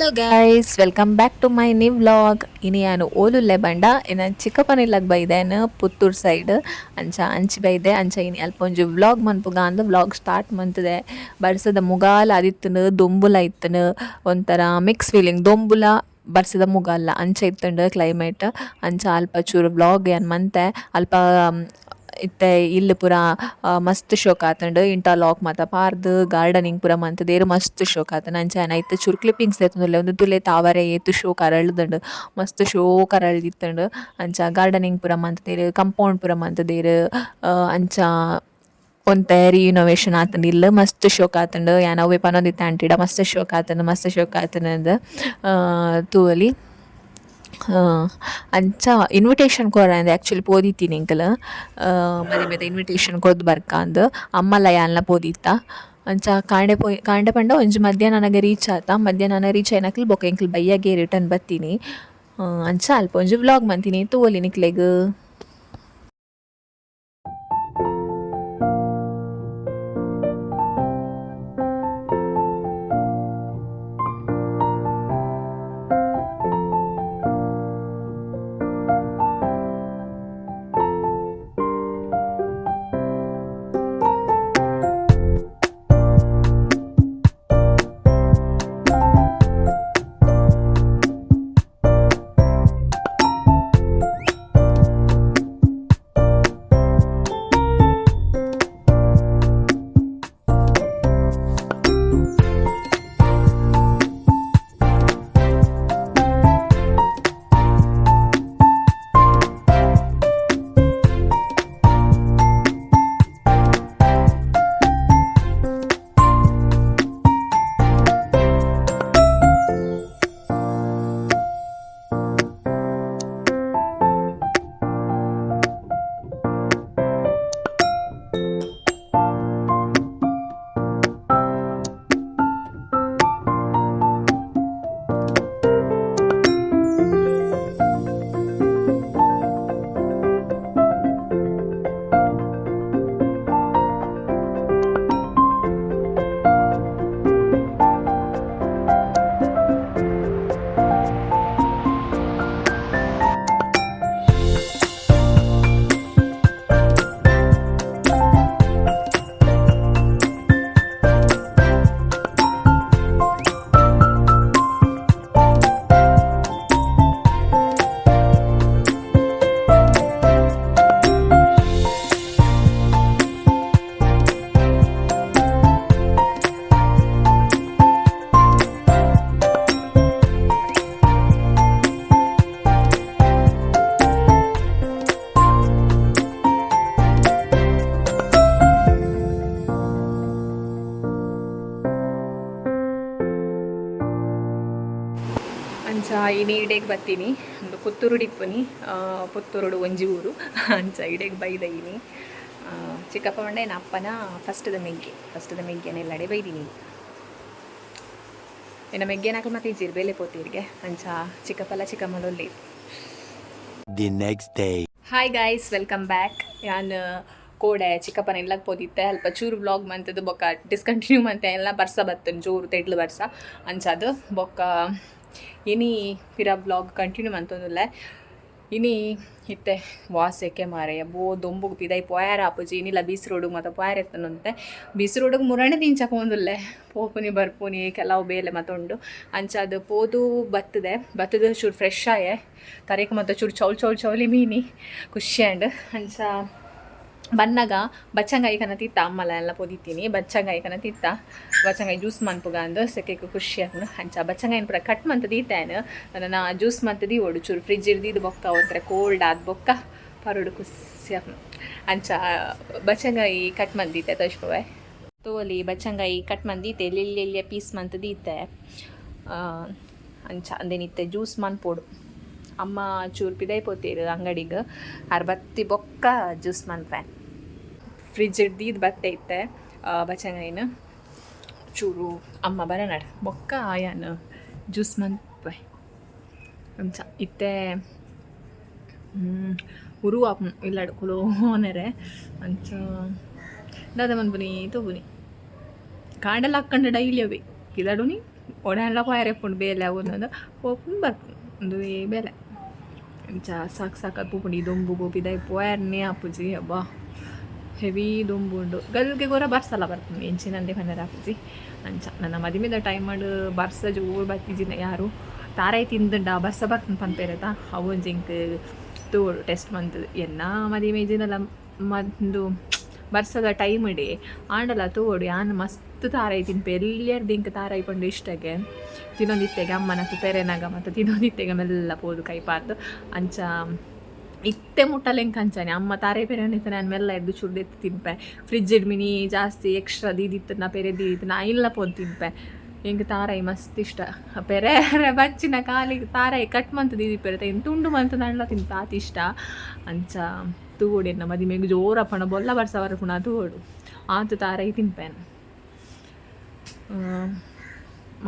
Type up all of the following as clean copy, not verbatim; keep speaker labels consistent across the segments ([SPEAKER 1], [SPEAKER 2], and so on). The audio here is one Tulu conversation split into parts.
[SPEAKER 1] Hello guys, welcome back to my new vlog. ಇನಿ ಯಾನು ಓಲುಲ್ಲೆ ಬಂಡ ಇನ್ನ ಚಿಕ್ಕಪ್ಪನಿಲ್ಲಗ್ ಬೈದೇನು ಪುತ್ತೂರು ಸೈಡ್. ಅಂಚ ಅಂಚಿ ಬೈದೆ. ಅಂಚ ಇನಿ ಅಲ್ಪ ಒಂಜಿ ವ್ಲಾಗ್ ಮನ್ಪುಗ ಅಂದ್ ವ್ಲಾಗ್ ಸ್ಟಾರ್ಟ್ ಮಂತುದೆ. ಬರ್ಸದ ಮುಗಾಲ ಆದಿತ್ತುಂಡು, ದೊಂಬುಲ ಇತ್ತುಂಡು, ಒಂಥರ ಮಿಕ್ಸ್ ಫೀಲಿಂಗ್. ದೊಂಬುಲ ಬರ್ಸದ ಮುಗಾಲ ಅಂಚ ಇತ್ತುಂಡು ಕ್ಲೈಮೇಟ್. ಅಂಚ ಅಲ್ಪ ಚೂರು ವ್ಲಾಗ್ ಯಾನ್ ಮಂತೆ. ಅಲ್ಪ ಇತ್ತೆ ಇಲ್ಲ್ ಪೂರ ಮಸ್ತ್ ಶೋಕ್ ಆತುಂಡು. ಇಂಟರ್ಲಾಕ್ ಮಾತ ಪಾರ್ದ್ ಗಾರ್ಡನಿಂಗ್ ಪೂರ ಮಂತುದೆರ್, ಮಸ್ತ್ ಶೋಕ್ ಆತುಂಡು. ಅಂಚ ಯಾನ್ ಐತ ಚೂರು ಕ್ಲಿಪ್ಪಿಂಗ್ಸ್ ದೆತ್ತೊಂದುಲ್ಲೆ. ಉಂದು ತೂಲೆ ತಾವರೆ ಏತ್ ಶೋಕ್ ಅರಳ್ದ್ಂಡ್, ಮಸ್ತ್ ಶೋಕ್ ಅರಳ್ದಿತ್ತುಂಡು. ಅಂಚ ಗಾರ್ಡನಿಂಗ್ ಪೂರ ಮಂತುದೆರ್, ಕಂಪೌಂಡ್ ಪೂರ ಮಂತುದೆರ್. ಅಂಚ ಒಂತೆ ರೀನೋವೇಷನ್ ಆತುಂಡು ಇಲ್ಲ್, ಮಸ್ತ್ ಶೋಕ್ ಆತುಂಡು. ಯಾನ್ ಅವ್ವೆ ಪನೊಂದಿತ್ತೆ ಆಂಟಿಡ, ಮಸ್ತ್ ಶೋಕ್ ಆತುಂಡು, ಮಸ್ತ್ ಶೋಕ್ ಆತುಂಡು ಅಂದ್. ತೂವೊಲಿ. ಅಂಚ ಇನ್ವಿಟೇಷನ್ ಕೊರಂದೆ ಆಕ್ಚುಲಿ ಪೋದಿತ್ತೀನಿ ಎಂಕುಲು. ಮದಿಮೆದ ಇನ್ವಿಟೇಷನ್ ಕೊರ್ದು ಬರ್ಕಾಂದ್ ಅಮ್ಮಲ ಯಾನ್ಲ ಪೋದಿತ್ತ. ಅಂಚ ಕಾಂಡೆ ಪೋಯಿ, ಕಾಂಡೆ ಪಂಡ ಒಂಜಿ ಮಧ್ಯಾಹ್ನ ನನಗೆ ರೀಚ್ ಆತ. ಮಧ್ಯಾಹ್ನ ರೀಚ್ ಆಯ್ನಕ್ಲ್ ಬೊಕ ಎಂಕುಲು ಬಯ್ಯಗೆ ರಿಟರ್ನ್ ಬತ್ತೀನಿ. ಅಂಚ ಅಲ್ಪ ಒಂಜಿ ವ್ಲಾಗ್ ಮಂತಿನಿ, ತೂವೊಲಿ ನಿಕ್ಲೆಗ್. ಅಂಚ ಇನಿ ಇಡೆಗ್ ಬತ್ತೀನಿ, ಉಂದು ಪುತ್ತೂರುಡು ಇಪ್ಪುನಿ, ಪುತ್ತೂರುಡು ಒಂಜಿ ಊರು. ಅಂಚ ಇಡೆಗ್ ಬೈದ ಇನಿ. ಚಿಕ್ಕಪ್ಪ ಪಂಡ ಎನ್ನ ಅಪ್ಪನ ಫಸ್ಟ್ದ ಮೆಗ್ಗೆ, ಫಸ್ಟ್ದ ಮೆಗ್ಗೆನ ಎಲ್ಲಡೆ ಬೈದಿನಿ. ಎನ್ನ ಮೆಗ್ಗೆನಾಕಲ್ ಮತ್ತೆ ಇಜ್ಜಿರ್, ಬೇಲೆ ಪೋತೀರ್ಗೆ. ಅಂಚ ಚಿಕ್ಕಪ್ಪಲ ಚಿಕ್ಕಮ್ಮಲೊಲ್ಲೆ.
[SPEAKER 2] The next day.
[SPEAKER 1] Hi guys, welcome back. ಯಾನ್ ಕೋಡೆ ಚಿಕ್ಕಪ್ಪನ ಇಲ್ಲಗ್ ಪೋದಿತ್ತೆ. ಅಲ್ಪ ಚೂರು ವ್ಲಾಗ್ ಮಂತದ್ದು ಬೊಕ್ಕ ಡಿಸ್ಕಂಟಿನ್ಯೂ ಮಂತೆ. ಎಲ್ಲ ಬರ್ಸ ಬತ್ತನ್, ಜೋರು ತೆಡ್ಲು ಬರ್ಸ. ಅಂಚಾದು ಬೊಕ್ಕ ಇನಿ ಪಿರ ವ್ಲಾಗ್ ಕಂಟಿನ್ಯೂ ಮಂತೊಂದುಲ್ಲೆ. ಇನಿ ಇತ್ತೆ ವಾಸೆಕೆ ಮಾರಾಯ, ಬೋ ದೊಂಬುಗು ಪಿದೈ ಪೋಯಾರ ಆಪುಜಿ. ಇನಿಲ ಬೀಸ್ ರೋಡುಗ್ ಮಾತ ಪೋಯಾರ ಎತ್ತನಂತೆ. ಬೀಸ್ ರೋಡುಗ್ ಮುರಣೆ ದಿಂಚ ಪೋಂದುಲ್ಲೆ, ಪೋಪುನಿ ಬರ್ಪುನಿ ಕೆಲವು ಬೇಲೆ ಮಾತ ಉಂಡು. ಅಂಚಾದ್ ಪೋದು ಬತ್ತದೆ, ಬತ್ತದ ಚೂರು ಫ್ರೆಶ್ ಆಯೆ. ತರೇಕ್ ಮಾತ ಚೂರು ಚೌಲ್ ಚೌಲ್ ಚೌಲಿ ಮೀನಿ, ಖುಷಿ ಆಂಡ್. ಅಂಚ ಬನ್ನಗ ಬಚ್ಚಂಗಾಯಿ ಕನ ತಿತ್ತ, ಅಮ್ಮಲ ಎಲ್ಲ ಪೊದಿತ್ತೀನಿ. ಬಚ್ಚಂಗಾಯಿ ಕನ ತಿತ್ತ, ಬಚ್ಚಂಗಾಯಿ ಜ್ಯೂಸ್ ಮನ್ಪುಗ ಅಂದ್, ಸೆಕೆಕ್ ಖುಷಿ ಆಪುಂಡು. ಅಂಚ ಬಚ್ಚಂಗಾಯಿನ ಪೂರ ಕಟ್ ಮಂತ್ ದೀತೇನು ನಾ, ಜ್ಯೂಸ್ ಮಂತ್ ದೀವೊಡು. ಚೂರು ಫ್ರಿಜ್ ಇಡ್ದಿದ್ದು ಬೊಕ್ಕ ಒಂಥರ ಕೋಲ್ಡ್ ಆದ್ ಬೊಕ್ಕ ಪರೋಡು, ಖುಷಿ ಆಪುಂಡು. ಅಂಚ ಬಚ್ಚಂಗಾಯಿ ಕಟ್ ಮಂತ್ ದೀತೆ, ತೋಜ್ಪವೆ ತೋಲಿ. ಬಚ್ಚಂಗಾಯಿ ಕಟ್ ಮಂತ್ ದೀತೆ, ಎಲ್ಯ ಎಲ್ಯ ಪೀಸ್ ಮಂತ್ ದೀತೆ. ಅಂಚ ಅಂದೇನಿತ್ತೆ ಜ್ಯೂಸ್ ಮನ್ಪೊಡು. ಅಮ್ಮ ಚೂರು ಪಿದೈ ಪೋತೇರು ಅಂಗಡಿಗೆ, ಆರ್ ಬತ್ತಿ ಬೊಕ್ಕ ಜ್ಯೂಸ್ ಮನ್ಪೆ. ಫ್ರಿಜ್ ದೀದ್ ಬತ್ತೆ ಇತ್ತೆ ಬಚ್ಚಂಗಾಯಿನ. ಚೂರು ಅಮ್ಮ ಬರನಡ್ ಬೊಕ್ಕ ಯಾನ್ ಜ್ಯೂಸ್ ಮನ್ಪೆ. ಅಂಚ ಇತ್ತೆ ಉರು ಆಪುಂಡು ಇಲ್ಲಡ್ ಕುಲೋನೆರೆ. ಅಂಚ ದಾದ ಮನ್ಪುನಿ ತೂಪುನಿ. ಕಾಂಡೆಲ ಹಾಕ್ಕಂಡ ಡೈಲಿ ಅವೇ ಪಿದಡುನಿ. ಓಡಾಡ್ಲ ಪೋಯರೆ ಇಪ್ಪುಂಡು ಬೇಲೆ ಅವು ಉಂದು ಪೋಪುಂಡು ಬರ್ಪುಂಡು ಉಂದುವೇ ಬೇಲೆ. ಅಂಚ ಸಾಕು ಸಾಕಾದ್ ಪೋಪುಂಡು. ಈ ದೊಂಬುಗು ಪಿದಾಯಿ ಪೋಯರ್ನೇ ಆಪುಜಿ. ಅಬ್ಬಾ, ಹೆವಿ ದೊಂಬು ಉಂಡು. ಗಲ್ಗೆ ಗೊರ ಬರ್ಸಲ ಬರ್ಪುಂಡು, ಎಂಚಿನಂದೆ ಪನರ ಆಪುಜಿ. ಅಂಚ ನನ್ನ ಮದಿಮೆದ ಟೈಮ್ ಬರ್ಸ ಜೋರು ಬತ್ತಿಜಿನ. ಯಾರು ತಾರಾಯಿ ತಿಂದುಂಡ ಬರ್ಸ ಬರ್ಪುಂಡು ಪನ್ಪೆರತ, ಅವು ಒಂಜಿ ಎಂಕ್ ತೂವೊಡು, ಟೆಸ್ಟ್ ಮಂತುದು. ಎನ್ನ ಮದಿಮೆ ಇಜಿಂಡಲ ಮಂದು ಬರ್ಸದ ಟೈಮ್ ಇಡೆ ಆಂಡಲ ತೂವೊಡು. ಯಾನ್ ಮಸ್ತ್ ತಾರಾಯಿ ತಿನ್ಪೆ. ಎಲ್ಯರ್ದ್ ಎಂಕ್ ತಾರಾಯಿ ಪಂಡ ಇಷ್ಟಗೆ. ತಿನ್ನೊಂದಿತ್ತೆಗೆ, ಅಮ್ಮನಕು ಪೆರೆನಾಗ ಮತ್ತು ತಿನ್ನೊಂದಿತ್ತೆಗೆ ಮೆಲ್ಲ ಪೋದು ಕೈ ಪಾರ್ದು. ಅಂಚ ಇತ್ತೆ ಮುಟ್ಟಲ ಎಂಕ್ ಅಂಚನೆ. ಅಮ್ಮ ತಾರಾಯಿ ಪೆರೆಂದಿತ್ತೆ, ನಾನು ಮೆಲ್ಲ ಎದ್ದು ಚೂರು ದೆತ್ತ್ ತಿನ್ಪೆ. ಫ್ರಿಜ್ ಮಿನಿ ಜಾಸ್ತಿ ಎಕ್ಸ್ಟ್ರಾ ದೀದಿತ್ತು, ಪೆರೆ ದೀದಿತ್ತು, ನಾ ಇಲ್ಲ ಪೋದು ತಿನ್ಪೆ. ಎಂಕ್ ತಾರಾಯಿ ಮಸ್ತ್ ಇಷ್ಟ. ಪೆರೆ ಬಚ್ಚಿನ ಕಾಲಿಗೆ ತಾರಾಯಿ ಕಟ್ ಮಂತ್ ದೀದಿಪ್ಪೆರೆ ಇನ್ ತುಂಡು ಮಂತ್ ದಂಡ್ಲ ತಿನ್ಪೆ, ಆತ್ ಇಷ್ಟ. ಅಂಚ ತೂವೊಡು, ಎನ್ನ ಮದಿಮೆಗ್ ಜೋರಪ್ಪಣ ಬೊಲ್ಲ ಬರ್ಸ ಬರ್ಪುಣ ತೂವೊಡು, ಆತ್ ತಾರಾಯಿ ತಿನ್ಪೇನೆ.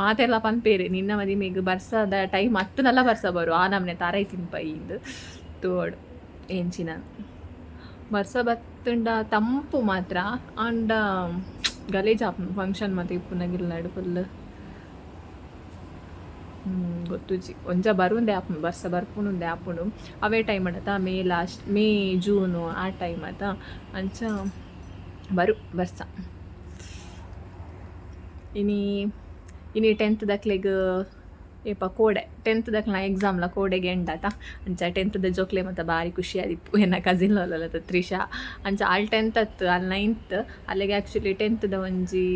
[SPEAKER 1] ಮಾತೆಲ್ಲ ಪನ್ಪೇರು, ನಿನ್ನ ಮದಿಮೆಗ್ ಬರ್ಸದ ಟೈಮ್ ಹತ್ತನಲ್ಲ ಬರ್ಸ ಬರು, ಆ ನಮ್ನೆ ತಾರಾಯಿ ತಿನ್ಪ ಇಂದು. ತೂವೊಡು ಎಂಚಿನ. ಬರ್ಸ ಬತ್ತುಂಡ ತಂಪು ಮಾತ್ರ, ಆಂಡ ಗಲೇಜ್ ಆಪುಂಡು ಫಂಕ್ಷನ್ ಮಾತ ಇಪ್ಪುನಗಿಲ್ಲಾಡು ಫುಲ್. ಗೊತ್ತುಜಿ, ಒಂಜ ಬರುಂದೆ ಆಪುಂಡು, ಬರ್ಸ ಬರ್ಪುಂಡುಂದೆ ಆಪುಂಡು. ಅವೇ ಟೈಮ್ ಅಡತ, ಮೇ ಲಾಸ್ಟ್, ಮೇ ಜೂನು ಆ ಟೈಮ್ ಅತ. ಅಂಚ ಬರು ಬರ್ಸ. ಇನಿ ಇನಿ ಟೆಂತ್ ದಕ್ಲೆಗ್ ಏಪ ಕೋಡೆ ಟೆಂತ್ ದಕ್ಲೆನ ಎಕ್ಸಾಮ್ಲ ಕೋಡೆಗೆ ಎಂಡ್ ಆತ. ಅಂಚ ಟೆಂತ್ದ ಜೋಕ್ಲೆ ಮತ್ತು ಭಾರಿ ಖುಷಿ ಆದಿಪ್ಪು. ಎನ್ನ ಕಸಿನ್ ಲೋಲತ ತ್ರಿಷಾ, ಅಂಚ ಆಲ್ ಟೆಂತ್ ಅತ್ತು, ಆಲ್ ನೈನ್ತ್. ಅಲ್ಲಿಗೆ ಆ್ಯಕ್ಚುಲಿ ಟೆಂತ್ದ ಒಂಜಿ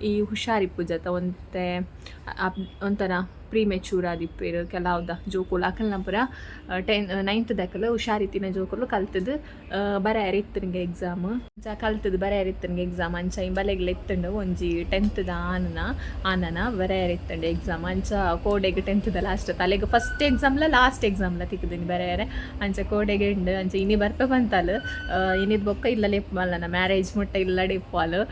[SPEAKER 1] ಈ ಹುಷಾರಿಪ್ಪುಜತ, ಒಂತೆ ಒಂಥರ ಪ್ರೀ ಮೆಚೂರ್ ಆದಿಪ್ಪೆರ್ ಕೆಲವುದ ಜೋಕುಲು. ಅಕಲ್ನ ಪೂರ 9th ದಕಲು ಹುಷಾರಿತ್ತಿನ ಜೋಕುಲು ಕಲ್ತದು ಬರೆಯರೆ ಇತ್ತನಿಗೆ ಎಕ್ಸಾಮ್. ಅಂಚ ಕಲ್ತದು ಬರೆಯರೆ ಇತ್ತನಿಗೆ ಎಕ್ಸಾಮ್. ಅಂಚ ಇಂಬಲೆಗ್ಲ ಇತ್ತುಂಡು ಒಂಜಿ ಟೆಂತ್ದ ಆನನ ಆನನ ಬರೆಯರೆ ಇತ್ತುಂಡು ಎಕ್ಸಾಮ್. ಅಂಚ ಕೋಡೆಗ್ ಟೆಂತ್ದ ಲಾಸ್ಟ್, ತಲೆಗ್ ಫಸ್ಟ್ ಎಕ್ಸಾಮ್ಲ ಲಾಸ್ಟ್ ಎಕ್ಸಾಮ್ಲ ತಿಕ್ಕುದಿನಿ ಬರೆಯರೆ. ಅಂಚ ಕೋಡೆಗೆ ಉಂಡು. ಅಂಚ ಇನಿ ಬರ್ಪೆ ಬಂತಾಲ್. ಇನಿದ್ ಬೊಕ್ಕ ಇಲ್ಲಲೆ ಮಲ್ಲನ ಮ್ಯಾರೇಜ್ ಮುಟ್ಟ ಇಲ್ಲಡೆ ಇಪ್ಪಾಲು.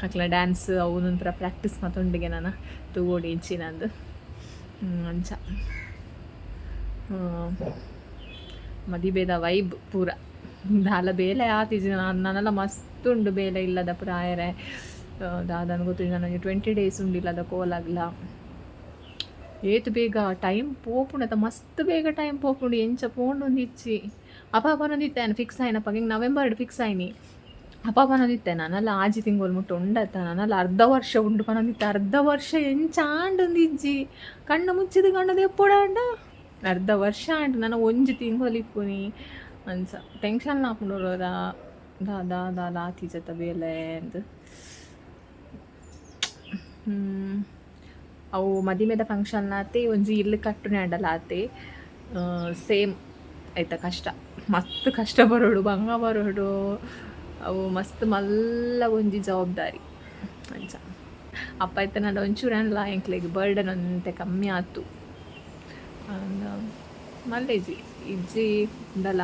[SPEAKER 1] ಅಕ್ಲ ಡ್ಯಾನ್ಸ್ ಅವು ಪೂರ ಪ್ರಾಕ್ಟೀಸ್ ಮತ್ತೊಂಡಿಗೆ ನಾನು ತೂವೊಡು ಎಂಚಿನಂದು. ಅಂಚ ಮದಿಬೇದ ವೈಬ್ ಪೂರ. ದಾಲ ಬೇಲೆ ಆತಿಜಿ ನಾನೆಲ್ಲ ಮಸ್ತ್ ಉಂಡು ಬೇಲೆ ಇಲ್ಲದ ಪೂರ ಆಯರೆ. ದಾದನ ಗೊತ್ತಿಲ್ಲ, ನನಗೆ 20 ಡೇಸ್ ಉಂಡು ಇಲ್ಲದ ಕೋಲಾಗ್ಲ. ಏತ್ ಬೇಗ ಟೈಮ್ ಪೋಪುಂಡತ, ಮಸ್ತ್ ಬೇಗ ಟೈಮ್ ಪೋಪುಂಡು. ಎಂಚ ಪೋಂಡೊಂದು ಇಚ್ಚಿ. ಅಪ್ಪ ಪನೊಂದಿತ್ತೆ, ಫಿಕ್ಸ್ ಆಯ್ನಪ್ಪ ಹಿಂಗೆ ನವೆಂಬರ್ ಫಿಕ್ಸ್ ಆಯ್ನಿ. ಅಪ್ಪ ಪನೊಂದಿತ್ತೆ, ನಾನೆಲ್ಲ 6 ತಿಂಗಳು ಮುಟ್ಟ ಉಂಡತ್ತ, ನಾನೆಲ್ಲ ಅರ್ಧ ವರ್ಷ ಉಂಡು ಪನೊಂದಿತ್ತೆ. ಅರ್ಧ ವರ್ಷ ಎಂಚ ಆಂಡೊಂದು ಇಜ್ಜಿ. ಕಣ್ಣು ಮುಚ್ಚಿದ ಕಣ್ಣು ದೆಪ್ಪೊಡಾಂಡ ಅರ್ಧ ವರ್ಷ ಆಂಡ್. ನಾನು 1 ತಿಂಗಳು ಇಪ್ಪುನಿ. ಅಂಚ ಟೆನ್ಷನ್ ಆಪುಂಡು, ದಾದಾ ದಾದ ಆತಿಜತ ಬೇಲೆ ಅಂದ್. ಅವು ಮದಿಮೆದ ಫಂಕ್ಷನ್ ಆತೆ, ಒಂಜಿ ಇಲ್ಲು ಕಟ್ಟುನೆ ಆಂಡಲ ಆತೆ ಸೇಮ್ ಆಯ್ತಾ. ಕಷ್ಟ, ಮಸ್ತ್ ಕಷ್ಟ ಬರೋಡು, ಬಂಗ ಬರೋಡು. ಅವು ಮಸ್ತ್ ಮಲ್ಲ ಒಂಜಿ ಜವಾಬ್ದಾರಿ. ಅಂಚ ಅಪ್ಪ ಇತ್ತನಾಂಡ ಒಂಚೂರು ಅನ್ಲ ಎಂಕ್ಲೆಗ್ ಬರ್ಡನ್ ಒಂತೆ ಕಮ್ಮಿ ಆತು. ಮಲ್ಲೇಜಿ ಇಜ್ಜಿ ಉಂಡಲ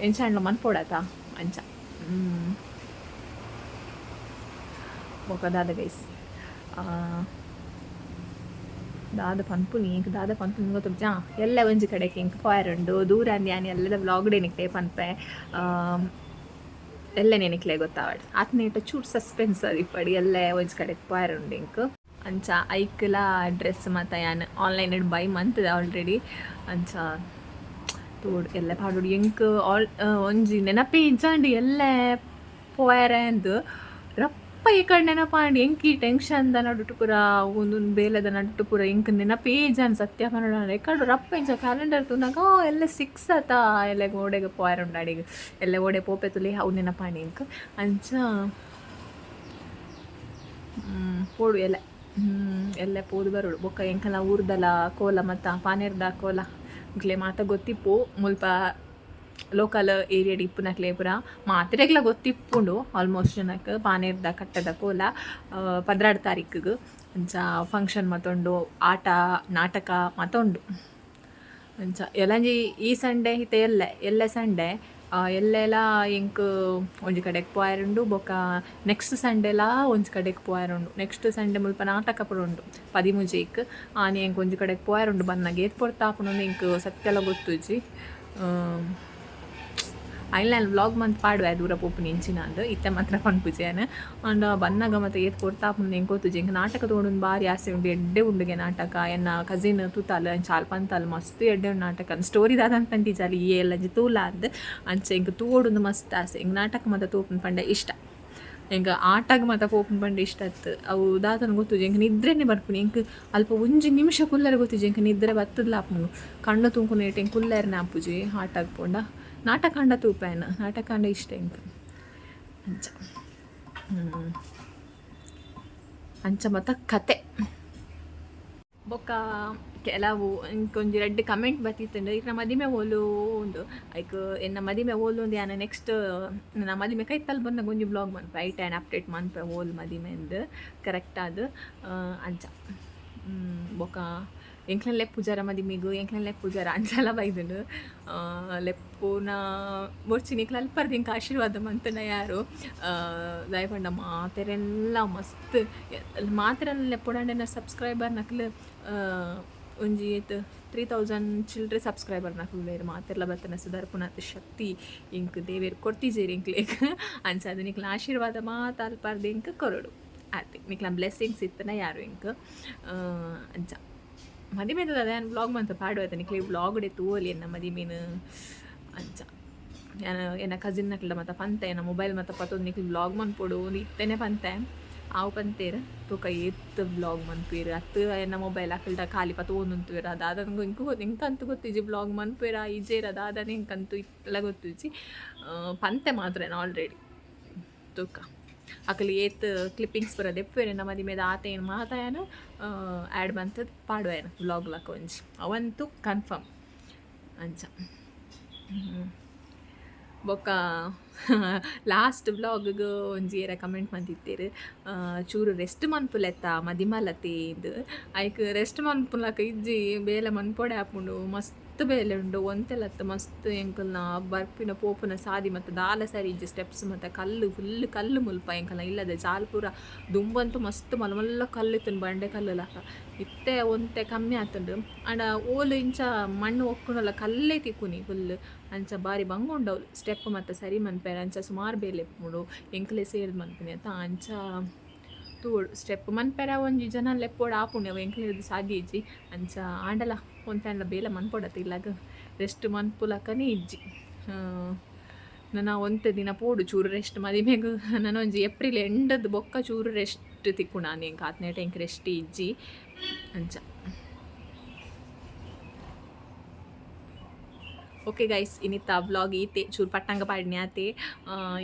[SPEAKER 1] ಎಂಚ ಆಂಡ್ಲ ಮನ್ಪೊಡತ. ಅಂಚ ಬೊಕ ದಾದ ಗೈಸ್, ದಾದ ಪನ್ಪುನಿ ಎಂಕ್ ದಾದ ಪನ್ಪುನಿ ಗೊತ್ತುಜ್ಜಾ. ಎಲ್ಲ ಒಂಜಿ ಕಡೆಗೆ ಎಂಕ್ ಪೋಯರುಂಡು ದೂರ ಅಂದ್. ಯಾನ್ ಎಲ್ಲದ ವ್ಲಾಗ್ ನಿಕ್ಲೆ ಪನ್ಪೆ, ಎಲ್ಲೆ ನೆನಕ್ಲೆ ಗೊತ್ತಾವಡ್. ಆತ್ನೇಟ ಚೂರು ಸಸ್ಪೆನ್ಸ್ ಅದಿಪ್ಪಡಿ. ಎಲ್ಲೆ ಒಂಜಿ ಕಡೆಗೆ ಪೋಯರುಂಡು ಎಂಕ್. ಅಂಚ ಐಕ್ಲ ಡ್ರೆಸ್ ಮಾತ ಯಾನ್ ಆನ್ಲೈನ್ ಬೈ ಮಂತದ ಆಲ್ರೆಡಿ. ಅಂಚ ತೋಡು, ಎಲ್ಲೆ ಪಾಡೋಡು. ಎಂಕ್ ಆಲ್ ಒಂಜಿ ನೆನಪೇ ಇಜ್ಜಾಂಡ್ ಎಲ್ಲೆ ಪೋಯರೆ ಅಂದ್. ರಪ್ಪ ಈ ಕಡೆ ನೆನಪಾಂಡ್. ಎಂಕ್ ಈ ಟೆನ್ಷನ್ the ನಡುಟು ಪೂರ, ಒಂದೊಂದು ಬೇಲೆದ ನಡುಟು ಪೂರ ಎಂಕ್ ನೆನಪೇ ಇಜ್ಜಾಂಡ್ ಸತ್ಯ ಪನೊಡಾಂಡ. ಎಕ್ಕಡು ರಪ್ಪ ಇಂಚ ಕ್ಯಾಲೆಂಡರ್ ತೂನಾಗ ಎಲ್ಲೆ 6 ಆತ, ಎಲ್ಲೆ ಓಡೆಗ್ ಪೋಯರುಂಡು ಅಡೆಗ್, ಎಲ್ಲೆ ಓಡೆ ಪೋಪೆ ತುಲಿ, ಅವು ನೆನಪಾಂಡ್ ಎಂಕ್. ಅಂಚ ಪೋಡು ಎಲ್ಲೆ. ಎಲ್ಲೆ ಪೋದು ಬರೋಡು. ಬೊಕ್ಕ ಎಂಕಲ ಊರ್ದಲ ಕೋಲ ಮತ್ತ ಪಾನೇರ್ದ ಕೋಲ ನಿಕ್ಲೆ ಮಾತ ಗೊತ್ತಿಪ್ಪು. ಮುಲ್ಪ ಲೋಕಲ್ ಏರಿಯಾಡ್ ಇಪ್ಪುನಕ್ಲೆ ಪೂರ ಮಾತೆರೆಗ್ಲ ಗೊತ್ತಿಪ್ಪುಂಡು ಆಲ್ಮೋಸ್ಟ್ ಜನಕ್ಕೆ. ಪಾನೇರ್ದ ಕಟ್ಟದ ಕೋಲ 12 ತಾರೀಕಿಗೆ. ಅಂಚ ಫಂಕ್ಷನ್ ಮತ್ತೊಂಡು, ಆಟ ನಾಟಕ ಮತ್ತೊಂಡು. ಅಂಚ ಎಲ್ಲಂಜಿ ಈ ಸಂಡೆ ಇತ್ತೆ ಎಲ್ಲೆ ಎಲ್ಲೆ ಸಂಡೆ ಎಲ್ಲೆಲ ಎಂಕ್ ಒಂಜಿ ಕಡೆಕ್ ಪೋಯರುಂಡು. ಬೊಕ್ಕ ನೆಕ್ಸ್ಟ್ ಸಂಡೆಲಾ ಒಂಜಿ ಕಡೆಕ್ ಪೋಯರುಂಡು. ನೆಕ್ಸ್ಟ್ ಸಂಡೆ ಮುಲ್ಪ ನಾಟಕ ಪೂರ ಉಂಡು 13ಕ್. ಆನಿ ಎಂಕ್ ಒಂಜಿ ಕಡೆಕ್ ಪೋಯರುಂಡು. ಬನ್ನಗ ಏತ್ ಪೊರ್ತು ಆಪುಂಡು ಎಂಕ್ ಸತ್ಯಲ ಗೊತ್ತುಜ್ಜಿ. ಐನ್ ವ್ಲಾಗ್ ಮಂತ್ ಪಾಡುವೆ ದೂರ ಪೋಪುನಿ ಇಂಚಿನ ಅಂದ್. ಇತ್ತೆ ಮಾತ್ರ ಪನ್ಪುಜಿ ಯಾನ್. ಆಂಡ ಬನ್ನಗ ಮತ್ತೆ ಏತ್ ಪೊರ್ತಾಪುಂಡು ಎಂಕ್ ಗೊತ್ತುಜಿ. ಎಂಕ್ ನಾಟಕ ತೋಡುಂದು ಬಾರಿ ಆಸೆ ಉಂಡು. ಎಡ್ಡೆ ಉಂಡುಗೆ ನಾಟಕ. ಎನ್ನ ಕಸಿನ್ ತೂತಾಲ್, ಅಂಚ ಆಲ್ ಪಂತಾಲ್ ಮಸ್ತ್ ಎಡ್ಡೆ ಉಂಡು ನಾಟಕ. ಸ್ಟೋರಿ ದಾದ ಪಂತಿಜಾಲ್, ಈ ಎಲ್ಲಂಜಿ ತೂಲ ಅಂದ್. ಅಂಚ ಎಂಕ್ ತೂವೊಡುಂದು ಮಸ್ತ್ ಆಸೆ. ಎಂಕ್ ನಾಟಕ ಮಾತ ತೂಪುನು ಪಂಡ ಇಷ್ಟ. ಎಂಕ್ ಆಟಗ್ ಮಾತ ಪೋಪುನು ಪಂಡ ಇಷ್ಟ ಅತ್ತ್. ಅವು ದಾದನ ಗೊತ್ತುಜಿ, ಎಂಕ್ ನಿದ್ರೆನೆ ಬರ್ಪುನಿ. ಎಂಕ್ ಅಲ್ಪ ಒಂಜಿ ನಿಮಿಷ ಕುಲ್ಲರೆ ಗೊತ್ತಿಜಿ. ಎಂಕ್ ನಿದ್ರೆ ಬತ್ತುದ್ಲ ಆಪುಂಡು. ಕಣ್ಣು ತೂಂಕುನೇಟ್ ಎಂಕ್ ಕುಲ್ಲೆರ್ನೆ ಆಪುಜಿ ಆಟಗ್ ಪೋಂಡ. ನಾಟಕ ಆಂಡ ತೂಪೆ ಯಾನ್. ನಾಟಕ ಆಂಡ ಇಷ್ಟ ಎಂಕ್. ಅಂಚ ಅಂಚ ಮಾತ ಕತೆ. ಬೊಕ್ಕ ಕೆಲವು ಎಂಕೊಂಜಿ ರಡ್ಡ್ ಕಮೆಂಟ್ ಬತ್ತಿತ್ತುಂಡು, ಇರ್ನ ಮದಿಮೆ ಓಲು ಉಂದು. ಐಕ್ ಎನ್ನ ಮದಿಮೆ ಓಲು ಉಂದು, ಯಾನ್ ನೆಕ್ಸ್ಟ್ ನನ್ನ ಮದಿಮೆ ಕೈತಲ್ ಬಂದಾಗ ಒಂಜಿ ವ್ಲಾಗ್ ಮನ್ಪೆ. ಐಟ್ ಯಾನ್ ಅಪ್ಡೇಟ್ ಮನ್ಪೆ ಓಲ್ ಮದಿಮೆ ಅಂದ್ ಕರೆಕ್ಟ್ ಆದ್. ಅಂಚ. ಬೊಕ್ಕ ಎಂಕ್ಲೆನ ಲೆಪ್ಪುಜಾರ ಮದಿಮೆಗ್, ಎಂಕ್ಲೆನ ಲೆಪ್ಪುಜಾರ ಅಂಚಲ ಬೈದುಂಡು. ಲೆಪ್ಪುನ ಬೊರ್ಚಿ, ನಿಕ್ಲ್ ಅಲ್ಪರ್ದ್ ಎಂಕ್ ಆಶೀರ್ವಾದ ಮಂತುಂಡ ಯಾರು. ದಾಯೆ ಪಂಡ ಮಾತೆರೆಲ್ಲ ಮಸ್ತ್ ಮಾತೆರೆಲ್ಲ ಲೆಪ್ಪುಡಾಂಡ ಎನ್ನ ಸಬ್ಸ್ಕ್ರೈಬರ್ ನಕ್ಲು ಒಂಜಿ ಏತ್ 3000 ಚಿಲ್ಡ್ರೆ ಸಬ್ಸ್ಕ್ರೈಬರ್ ನಕ್ಲು ಉಲ್ಲೆರ್. ಮಾತೆರ್ಲ ಬತ್ತನ ಸುಧಾರ್ಪುನಾತ್ ಶಕ್ತಿ ಎಂಕ್ ದೇವೆರ್ ಕೊರ್ತಿಜೆರ್ ಎಂಕ್ಲೆಗ್. ಅಂಚಾದ್ ನಿಕ್ಲ್ನ ಆಶೀರ್ವಾದ ಮಾತ ಅಲ್ಪರ್ದ್ ಎಂಕ್ ಕೊರೊಡು ಆತೆ. ನಿಕ್ಲ್ನ ಬ್ಲೆಸ್ಸಿಂಗ್ಸ್ ಇತ್ತುಂಡ ಯಾರು ಎಂಕ್. ಅಂಚ ಮದಿಮೆದ ಯಾನ್ ವ್ಲಾಗ್ ಮಂತ್ ಪಾಡುವೆ ನಿಕ್ಲೆ ವ್ಲಾಗ್ ಡೆ ತೂವೊಲಿ ಎನ್ನ ಮದಿಮೆನ್. ಅಂಚ ಯಾನ್ ಎನ್ನ ಕಸಿನ್ ನಕ್ಲೆಡ ಮಾತ ಪಂತೆ, ಎನ್ನ ಮೊಬೈಲ್ ಮಾತ ಪತ್ತೊಂದು ನಿಕ್ಲ್ ವ್ಲಾಗ್ ಮನ್ಪೊಡು ಇತ್ತೆನೆ ಪಂತೆ. ಆವು ಪಂತೇರ್, ತೂಕ ಏತ್ ವ್ಲಾಗ್ ಮನ್ಪುವೆರ್ ಅತ್ತ್, ಎನ್ನ ಮೊಬೈಲ್ ಅಕಲ್ಡ ಖಾಲಿ ಪತ್ತೊಂದು ಉಂತುವೆರ್ ದಾದ ಎಂಕ್ ಎಂಕಂತೂ ಗೊತ್ತಿಜ್ಜಿ. ವ್ಲಾಗ್ ಮನ್ಪುವೆರಾ ಇಜ್ಜೆರಾ ದಾದನೆ ಎಂಕಂತೂ ಇತ್ತಲ ಗೊತ್ತಿಜ್ಜಿ. ಪಂತೆ ಮಾತ್ರ ಆಲ್ರೆಡಿ. ತೂಕ ಅಕಲ್ ಏತ್ ಕ್ಲಿಪ್ಪಿಂಗ್ಸ್ ಪೂರ ದೆಪ್ಪುವೆರ್ ಎನ್ನ ಮದಿಮೆದ, ಆತೆ ಏನು ಮಾತ ಯಾನ್ ಆ್ಯಡ್ ಮಂತುದು ಪಾಡುವೆ ವ್ಲಾಗ್ ಲಕ ಒಂಜಿ, ಅವಂತೂ ಕನ್ಫರ್ಮ್. ಅಂಚ. ಬೊಕ್ಕ ಲಾಸ್ಟ್ ವ್ಲಾಗ್ಗ್ ಒಂಜಿ ಏರ ಕಮೆಂಟ್ ಮಂತಿತ್ತೆರ್, ಚೂರು ರೆಸ್ಟ್ ಮನ್ಪುಲೆತ್ತ ಮದಿಮಲತೆ ಇಂದ್. ಐಕ್ ರೆಸ್ಟ್ ಮನ್ಪುಲಕ ಇಜ್ಜಿ, ಬೇಲೆ ಮನ್ಪೊಡೆ ಆಪುಂಡು. ಮಸ್ತ್ ಬೇಲೆ ಉಂಡು, ಒಂತೆಲತ್ತ್ ಮಸ್ತ್. ಎಂಕಲ್ನ ಬರ್ಪಿನ ಪೋಪುನ ಸಾದಿ ಮತ್ತು ದಾಲ ಸರಿ ಇಜ್ಜಿ. ಸ್ಟೆಪ್ಸ್ ಮತ್ತು ಕಲ್ಲು, ಫುಲ್ ಕಲ್ಲು ಮುಲ್ಪ. ಎಂಕಲ್ನ ಇಲ್ಲದ ಜಾಲ್ ಪೂರ ದುಂಬಂತೂ ಮಸ್ತ್ ಮಲ್ಲ ಮಲ್ಲ ಕಲ್ಲು ಇತ್ತುಂಡು, ಬಂಡೆ ಕಲ್ಲು ಲಕ. ಇತ್ತೆ ಒಂತೆ ಕಮ್ಮಿ ಆತುಂಡು. ಆಂಡ ಓಲು ಇಂಚ ಮಣ್ಣು ಒಕ್ಕುಂಡಲ ಕಲ್ಲೇ ತಿಕ್ಕುನಿ ಫುಲ್. ಅಂಚ ಬಾರಿ ಬಂಗ ಉಂಡು. ಅವ್ಲು ಸ್ಟೆಪ್ ಮತ್ತು ಸರಿ ಮನ್ಪೆರೆ ಅಂಚ ಸುಮಾರು ಬೇಲೆ ಇಪ್ಪುಂಡು. ಎಂಕಲೆ ಸೇರ್ದ್ ಮನ್ಪುನಿ ಅತ್ತ. ಅಂಚ ತೂವೊಡು, ಸ್ಟೆಪ್ ಮನ್ಪೆರೆ ಒಂಜಿ ಜನ ಲೆಪ್ಪೋಡು ಆಪುಂಡು. ಅವು ಎಂಕ್ಲೆರ್ದ್ ಸಾಧ್ಯ ಇಜ್ಜಿ. ಅಂಚ ಆಂಡಲ ಒಂತೆ ಆಂಡಲ ಬೇಲೆ ಮನ್ಪೊಡತ್ತ. ಇಲ್ಲಾಗ ರೆಸ್ಟ್ ಮನ್ಪುಲಕನೇ ಇಜ್ಜಿ. ನನ ಒಂತೆ ದಿನ ಪೋಡು ಚೂರು ರೆಸ್ಟ್. ಮದಿಮೆಗ್ ನನ ಒಂಜಿ ಏಪ್ರಿಲ್ ಎಂಡದ್ ಬೊಕ್ಕ ಚೂರು ರೆಸ್ಟ್ ತಿಕ್ಕುಂಡು ಎಂಕ್. ಆತ್ನೇಟ ಎಂಕ್ ರೆಸ್ಟ್ ಇಜ್ಜಿ. ಅಂಚ. ಓಕೆ ಗೈಸ್, ಇನ್ನಿತ್ತ ವ್ಲಾಗ್ ಈತೆ. ಚೂರು ಪಟ್ಟಂಗ ಪಾಡಿನಿ ಆತೆ.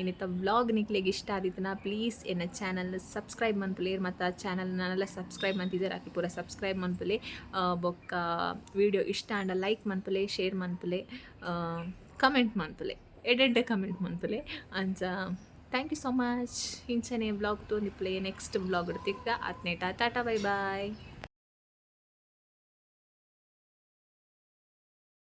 [SPEAKER 1] ಇನ್ನಿತ್ತ ವ್ಲಾಗ್ ನಿಕ್ಲೆಗ್ ಇಷ್ಟ ಆದಿತ್ತನ ಪ್ಲೀಸ್ ಎನ್ನ ಚಾನಲ್ ಸಬ್ಸ್ಕ್ರೈಬ್ ಮನ್ಪುಲೆ. ಮತ್ತು ಚಾನಲ್ ನಾನೆಲ್ಲ ಸಬ್ಸ್ಕ್ರೈಬ್ ಮಂತಿದ್ದಾರೆ, ಆಕಿ ಪೂರ ಸಬ್ಸ್ಕ್ರೈಬ್ ಮನ್ಪುಲೆ. ಬೊಕ್ಕ ವಿಡಿಯೋ ಇಷ್ಟ ಆಂಡ ಲೈಕ್ ಮನ್ಪುಲೆ, ಶೇರ್ ಮನ್ಪುಲೆ, ಕಮೆಂಟ್ ಮನ್ಪುಲೆ, ಎಡ್ಡೆಡ್ಡೆ ಕಮೆಂಟ್ ಮನ್ಪುಲೆ. ಅಂಚ thank you so much. ಇಂಚನೆ ವ್ಲಾಗ್ ತೂವೊಂದಿಪ್ಪುಲೆ. ನೆಕ್ಸ್ಟ್ ವ್ಲಾಗ್ ತಿಕ್ಕ ಆತ್ನೇಟ ಟಾಟಾ, ಬೈ ಬಾಯ್.